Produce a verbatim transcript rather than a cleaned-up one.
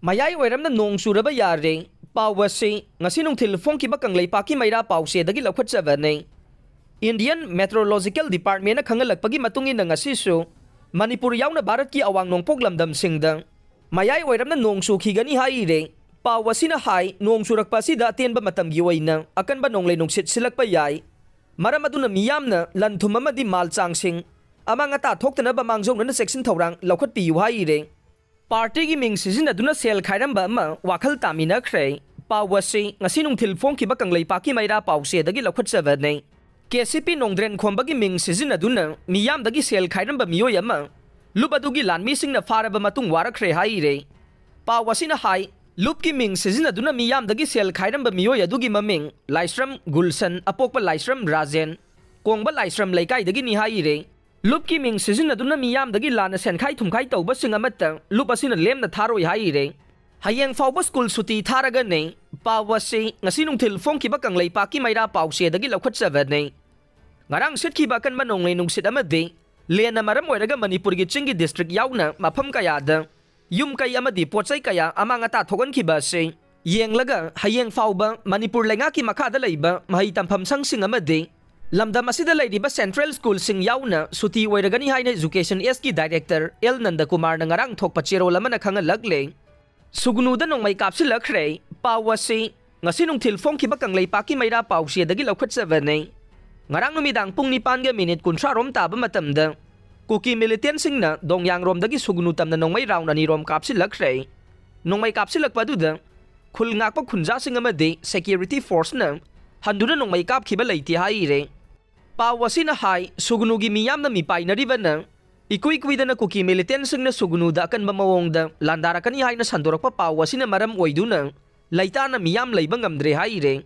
ꯃꯌꯥꯏ ꯑꯣꯏꯔꯝꯅ ꯅꯣꯡ ꯆꯨꯔꯕ ꯌꯥꯔꯦ꯫ ꯄꯥꯎ ꯑꯁꯤ ꯉꯁꯤ ꯅꯨꯡꯊꯤꯜ ꯐꯣꯡꯈꯤꯕ ꯀꯪꯂꯩꯄꯥꯛꯀꯤ ꯃꯩꯔꯥ ꯄꯥꯎꯆꯦꯗꯒꯤ ꯂꯧꯈꯠꯆꯕꯅꯦ꯫ Indian Meteorological Departmentꯅ ꯈꯪꯍꯜꯂꯛꯄꯒꯤ ꯃꯇꯨꯡ ꯏꯟꯅ, ꯉꯁꯤꯁꯨ ꯃꯅꯤꯄꯨꯔ ꯌꯥꯎꯅ ꯚꯥꯔꯠꯀꯤ ꯑꯋꯥꯡ ꯅꯣꯡꯄꯣꯛ ꯂꯝꯗꯝꯁꯤꯡꯗ ꯃꯌꯥꯏ ꯑꯣꯏꯔꯝꯅ ꯅꯣꯡ ꯆꯨꯈꯤꯒꯅꯤ ꯍꯥꯏꯔꯦ꯫ ꯄꯥꯎ ꯑꯁꯤꯅ ꯍꯥꯏ, ꯅꯣꯡ ꯆꯨꯔꯛꯄ ꯑꯁꯤꯗ ꯑꯇꯦꯟꯕ ꯃꯇꯝꯒꯤ ꯑꯣꯏꯅ ꯑꯀꯟꯕ ꯅꯣꯡꯂꯩ ꯅꯨꯡꯁꯤꯠ ꯁꯤꯜꯂꯛꯄ ꯌꯥꯏ꯫ ꯃꯔꯝ ꯑꯗꯨꯅ ꯃꯤꯌꯥꯝꯅ ꯂꯟ ꯊꯨꯝ ꯑꯃꯗꯤ ꯃꯥꯜ ꯆꯥꯡꯁꯤꯡ ꯑꯃꯥꯡ ꯑꯇꯥ ꯊꯣꯛꯇꯅꯕ ꯃꯥꯡꯖꯧꯅꯅ ꯆꯦꯛꯁꯤꯟ ꯊꯧꯔꯥꯡ ꯂꯧꯈꯠꯄꯤꯌꯨ ꯍꯥꯏꯔꯦ꯫ ꯄꯥꯔꯇꯤꯒꯤ ꯃꯤꯡ ꯁꯤꯖꯤꯟꯅꯗꯨꯅ ꯁꯦꯜ ꯈꯥꯏꯔꯝꯕ ꯑꯃ ꯋꯥꯈꯜ ꯇꯥꯃꯤꯟꯅꯈ꯭ꯔꯦ꯫ ꯄꯥꯎ ꯑꯁꯤ ꯉꯁꯤ ꯅꯨꯡꯊꯤꯜ ꯐꯣꯡꯈꯤꯕ ꯀꯪꯂꯩꯄꯥꯛꯀꯤ ꯃꯩꯔꯥ ꯄꯥꯎꯆꯦꯗꯒꯤ ꯂꯧꯈꯠꯆꯕꯅꯦ꯫ KCP ꯅꯣꯡꯗ꯭ꯔꯦꯟ ꯈꯣꯝꯕꯒꯤ ꯃꯤꯡ ꯁꯤꯖꯤꯟꯅꯗꯨꯅ ꯃꯤꯌꯥꯝꯗꯒꯤ ꯁꯦꯜ ꯈꯥꯏꯔꯝꯕ ꯃꯤꯑꯣꯏ ꯑꯃ ꯂꯨꯞ ꯑꯗꯨꯒꯤ ꯂꯥꯟꯃꯤꯁꯤꯡꯅ ꯐꯥꯔꯕ ꯃꯇꯨꯡ ꯋꯥꯔꯛꯈ꯭ꯔꯦ ꯍꯥꯏꯔꯦ꯫ ꯄꯥꯎ ꯑꯁꯤꯅ ꯍꯥꯏ, ꯂꯨꯞꯀꯤ ꯃꯤꯡ ꯁꯤꯖꯤꯟꯅꯗꯨꯅ ꯃꯤꯌꯥꯝꯗꯒꯤ ꯁꯦꯜ ꯈꯥꯏꯔꯝꯕ ꯃꯤꯑꯣꯏ ꯑꯗꯨꯒꯤ ꯃꯃꯤꯡ ꯂꯥꯏꯁ꯭ꯔꯝ ꯒꯨꯜꯁꯟ, ꯑꯄꯣꯛꯄ ꯂꯥꯏꯁ꯭ꯔꯝ ꯔꯥꯖꯦꯟ, ꯀꯣꯡꯕ ꯂꯥꯏꯁ꯭ꯔꯝ ꯂꯩꯀꯥꯏꯗꯒꯤꯅꯤ ꯍꯥꯏꯔꯦ꯫ ꯂꯨꯞꯀꯤ ꯃꯤꯡ ꯁꯤꯖꯤꯟꯅꯗꯨꯅ ꯃꯤꯌꯥꯝꯗꯒꯤ ꯂꯥꯟꯅ ꯁꯦꯟꯈꯥꯏ ꯊꯨꯝꯈꯥꯏ ꯇꯧꯕꯁꯤꯡ ꯑꯃꯠꯇ ꯂꯨꯞ ꯑꯁꯤꯅ ꯂꯦꯝꯅ ꯊꯥꯔꯣꯏ ꯍꯥꯏꯔꯦ꯫ ꯍꯌꯦꯡ ꯐꯥꯎꯕ ꯁ꯭ꯀꯨꯜ ꯁꯨꯇꯤ ꯊꯥꯔꯒꯅꯤ꯫ ꯄꯥꯎ ꯑꯁꯤ ꯉꯁꯤ ꯅꯨꯡꯊꯤꯜ ꯐꯣꯡꯈꯤꯕ ꯀꯪꯂꯩꯄꯥꯛꯀꯤ ꯃꯩꯔꯥ ꯄꯥꯎꯆꯦꯗꯒꯤ ꯂꯧꯈꯠꯆꯕꯅꯤ꯫ ꯉꯔꯥꯡ ꯁꯤꯠꯈꯤꯕ ꯑꯀꯟꯕ ꯅꯣꯡꯂꯩ ꯅꯨꯡꯁꯤꯠ ꯑꯃꯗꯤ ꯂꯦꯟꯅ ꯃꯔꯝ ꯑꯣꯏꯔꯒ ꯃꯅꯤꯄꯨꯔꯒꯤ ꯆꯤꯡꯒꯤ ꯗꯤꯁꯇ꯭ꯔꯤꯛ ꯌꯥꯎꯅ ꯃꯐꯝ ꯀꯌꯥꯗ ꯌꯨꯝ ꯀꯩ ꯑꯃꯗꯤ ꯄꯣꯠ ꯆꯩ ꯀꯌꯥ ꯑꯃꯥꯡ ꯑꯇꯥ ꯊꯣꯛꯍꯟꯈꯤꯕ ꯑꯁꯤ ꯌꯦꯡꯂꯒ, ꯍꯌꯦꯡ ꯐꯥꯎꯕ ꯃꯅꯤꯄꯨꯔ ꯂꯩꯉꯥꯛꯀꯤ ꯃꯈꯥꯗ ꯂꯩꯕ ꯃꯍꯩ ꯇꯝꯐꯝ ꯁꯪꯁꯤꯡ ꯑꯃꯗꯤ ꯂꯝꯗꯝ ꯑꯁꯤꯗ ꯂꯩꯔꯤꯕ ꯁꯦꯟꯇ꯭ꯔꯦꯜ ꯁ꯭ꯀꯨꯜꯁꯤꯡ ꯌꯥꯎꯅ ꯁꯨꯇꯤ ꯑꯣꯏꯔꯒꯅꯤ ꯍꯥꯏꯅ ꯏꯖꯨꯀꯦꯁꯟ ꯑꯦꯁꯀꯤ ꯗꯥꯏꯔꯦꯛꯇꯔ ꯑꯦꯜ ꯅꯟꯗꯀꯨꯃꯥꯔꯅ ꯉꯔꯥꯡ ꯊꯣꯛꯄ ꯆꯦꯔꯣꯜ ꯑꯃꯅ ꯈꯪꯍꯜꯂꯛꯂꯦ꯫ ꯁꯨꯒꯅꯨꯗ ꯅꯣꯡꯃꯩ ꯀꯥꯞꯁꯤꯜꯂꯛꯈ꯭ꯔꯦ꯫ ꯄꯥꯎ ꯑꯁꯤ ꯉꯁꯤ ꯅꯨꯡꯊꯤꯜ ꯐꯣꯡꯈꯤꯕ ꯀꯪꯂꯩꯄꯥꯛꯀꯤ ꯃꯩꯔꯥ ꯄꯥꯎꯆꯦꯗꯒꯤ ꯂꯧꯈꯠꯆꯕꯅꯤ꯫ ꯉꯔꯥꯡ ꯅꯨꯃꯤꯗꯥꯡ ꯄꯨꯡ ꯅꯤꯄꯥꯟꯒ ꯃꯤꯅꯤꯠ ꯀꯨꯟꯊ꯭ꯔꯥ ꯔꯣꯝ ꯇꯥꯕ ꯃꯇꯝꯗ ꯀꯨꯀꯤ ꯃꯤꯂꯤꯇꯦꯟꯁꯤꯡꯅ ꯗꯣꯡꯌꯥꯡꯔꯣꯝꯗꯒꯤ ꯁꯨꯒꯅꯨ ꯇꯝꯅ ꯅꯣꯡꯃꯩ ꯔꯥꯎꯟ ꯑꯅꯤꯔꯣꯝ ꯀꯥꯞꯁꯤꯜꯂꯛꯈ꯭ꯔꯦ꯫ ꯅꯣꯡꯃꯩ ꯀꯥꯞꯁꯤꯜꯂꯛꯄ ꯑꯗꯨꯗ ꯈꯨꯜ ꯉꯥꯛꯄ ꯈꯨꯟꯖꯥꯁꯤꯡ ꯑꯃꯗꯤ ꯁꯦꯀ꯭ꯌꯨꯔꯤꯇꯤ ꯐꯣꯔꯁꯅ ꯍꯟꯗꯨꯅ ꯅꯣꯡꯃꯩ ꯀꯥꯞꯈꯤꯕ ꯂꯩꯇꯦ ꯍꯥꯏꯔꯦ꯫ ꯄꯥꯎ ꯑꯁꯤꯅ ꯍꯥꯏ, ꯁꯨꯒꯅꯨꯒꯤ ꯃꯤꯌꯥꯝꯅ ꯃꯤꯄꯥꯏꯅꯔꯤꯕꯅ ꯏꯀꯨꯏ ꯀꯨꯏꯗꯅ ꯀꯨꯀꯤ ꯃꯤꯂꯤꯇꯦꯟꯁꯤꯡꯅ ꯁꯨꯒꯅꯨꯗ ꯑꯀꯟꯕ ꯃꯑꯣꯡꯗ ꯂꯥꯟꯗꯥꯔꯛꯀꯅꯤ ꯍꯥꯏꯅ ꯁꯟꯗꯣꯔꯛꯄ ꯄꯥꯎ ꯑꯁꯤꯅ ꯃꯔꯝ ꯑꯣꯏꯗꯨꯅ ꯂꯩꯇꯥꯅ ꯃꯤꯌꯥꯝ ꯂꯩꯕ ꯉꯝꯗ꯭ꯔꯦ ꯍꯥꯏꯔꯦ꯫